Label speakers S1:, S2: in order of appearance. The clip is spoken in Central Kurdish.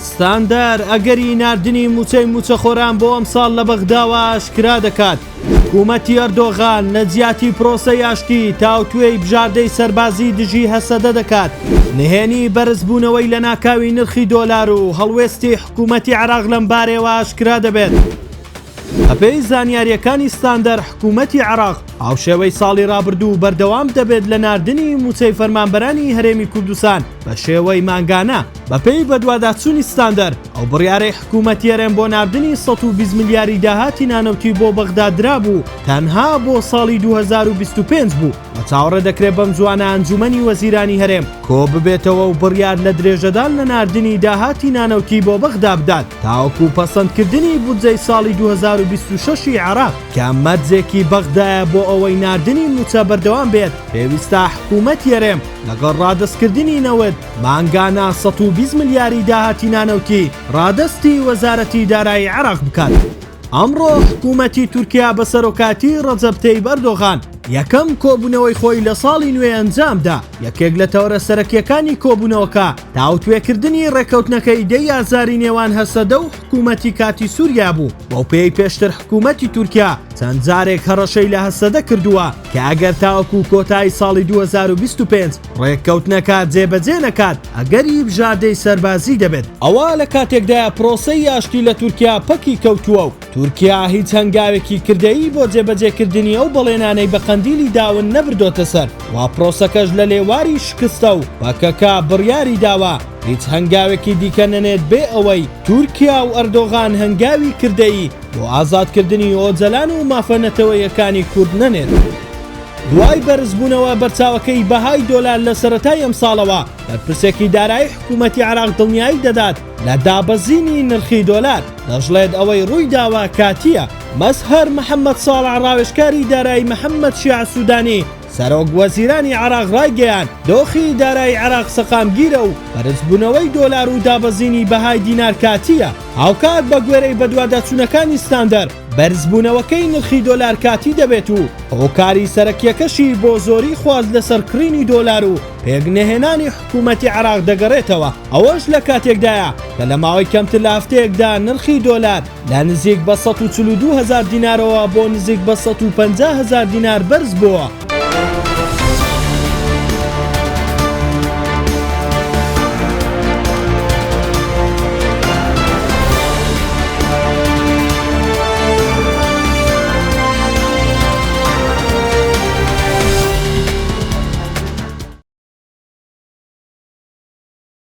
S1: ستاندەر ئەگەری ناردنی مووچەی مووچەخۆران بۆ ئەمساڵ لە بەغداوە ئاشکرا دەکات. حکوومەتی ئەردۆغان لە جیاتی پرۆسەی ئاشتی تاوتوێی بژاردەی سەربازی دژی هەسەدە دەکات. نهێنی بەرزبوونەوەی لەناکاوی نرخی دۆلار و هەڵوێستی حکوومەتی عێراق لەمبارەیەوە ئاشکرا دەبێت. بەپێی زانیارییەکانی ستاندەر حکوومەتی عێراق هاوشێوەی ساڵی رابردوو بەردەوام دەبێت لە ناردنی مووچەی فەرمانبەرانی هەرێمی کوردستان بە شێوەی مانگانە. بەپێی بەدواداچوونی ستاندەر، ئەو بڕیارەی حکوومەتی هەرێم بۆ ناردنی 120 ملیاری داهاتی نانەوتی بۆ بەغدا درابوو تەنها بۆ ساڵی 2025 بوو و چاوەڕێ دەکرێت بەمزووانە ئەنجوومەنی وەزیرانی هەرێم کۆببێتەوە و بڕیار لە درێژەدان لە ناردنی داهاتی نانەوتی بۆ بەغدا بدات. تاوەکو پەسەندکردنی بودجەی ساڵی 2026 ی عێراق کە مەرجێکی بەغدایە بۆ ئەوەی ناردنی مووچە بەردەوام بێت، پێویستە حکوومەتی هەرێم لەگەڵ ڕادەستکردنی نەوت مانگانە 120 ملیاری داهاتی نانەوتی ڕادەستی وەزارەتی دارایی عێراق بکات. ئەمڕۆ حکوومەتی تورکیا بە سەرۆکایەتی ڕەجەب تەیب ئەردۆغان یەکەم کۆبوونەوەی خۆی لە ساڵی نوێ ئەنجامدا، یەکێک لە تەوەرە سەرەکییەکانی کۆبوونەوەکە تاوتوێکردنی ڕێککەوتنەکەی دەی ئازاری نێوان هەسەدە و حکوومەتی کاتی سووریا بوو، بەوپێیەی پێشتر حکوومەتی تورکیا چەند جارێک هەڕەشەی لە هەسەدە کردووە کە ئەگەر تاوەکو کۆتایی ساڵی 2025 ڕێککەوتنەکە جێبەجێ نەکات ئەگەری بژاردەی سەربازی دەبێت. ئەوە لە کاتێکدایە پرۆسەی ئاشتی لە تورکیا پەکی کەوتووە و تورکیا هیچ هەنگاوێکی کردەیی بۆ جێبەجێکردنی ئەو بەڵێنانەی بە قەندیلی داون نەبردۆتە سەر و پرۆسەکەش لە لێواری شکستە و پەکەکە بڕیاری داوە هیچ هەنگاوێکی دیکە نەنێت بێ ئەوەی تورکیا و ئەردۆغان هەنگاوی کردەیی بۆ ئازادکردنی ئۆجەلان و مافە نەتەوەییەکانی کورد نەنێت. دوای بەرزبوونەوە بەرچاوەکەی بەهای دۆلار لە سەرەتای ئەمساڵەوە، بەرپرسێکی دارایی حکوومەتی عێراق دڵنیایی دەدات لە دابەزینی نرخی دۆلار، دەشڵێت ئەوەی ڕوویداوە کاتییە. مەزهەر محەمەد ساڵح ڕاوێژکاری دارایی محەمەد شیاع سودانی سەرۆک وەزیرانی عێراق ڕایگەیاند، دۆخی دارایی عێراق سەقامگیرە و بەرزبوونەوەی دۆلار و دابەزینی بەهای دینار کاتییە. هاوکات بەگوێرەی بەدواداچوونەکانی ستاندەر، بەرزبوونەوەکەی نرخی دۆلار کاتی دەبێت و هۆکاری سەرەکییەکەشی بۆ زۆری خواست لەسەر کڕینی دۆلار و پێکنەهێنانی حکوومەتی عێراق دەگەڕێتەوە، ئەوەش لە کاتێکدایە کە لە ماوەی کەمتر لە هەفتەیەکدا نرخی دۆلار لە نزیک بە 142 هەزار دینارەوە بۆ نزیک بە 150 هەزار دینار بەرزبووە.